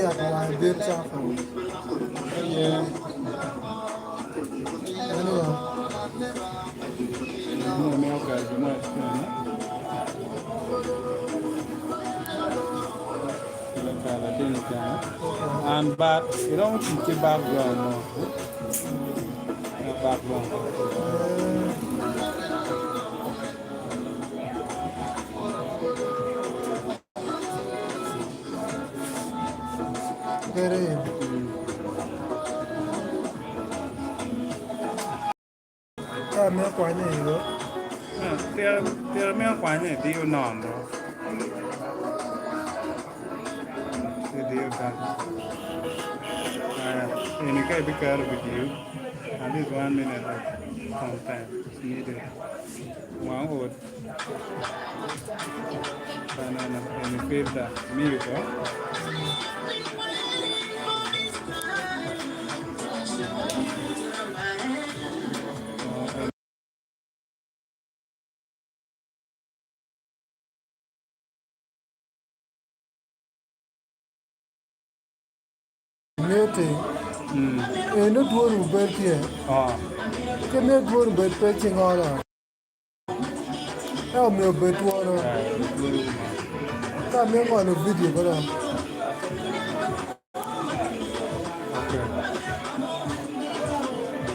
yat wange bit cako. And but iromo tic ki background mo. Background. Ka me kwanye igo. Tira me kwanye diyo nono. Diyo kan. Eni ka ibiketo video, at least one minute of content is needed. Wang ot. Banana eni filter miyo ko. Miti eno dwor obed tye ki me dwor obed pe ci ngolo ka omiyo obed twolo ka me ngolo vidio kede.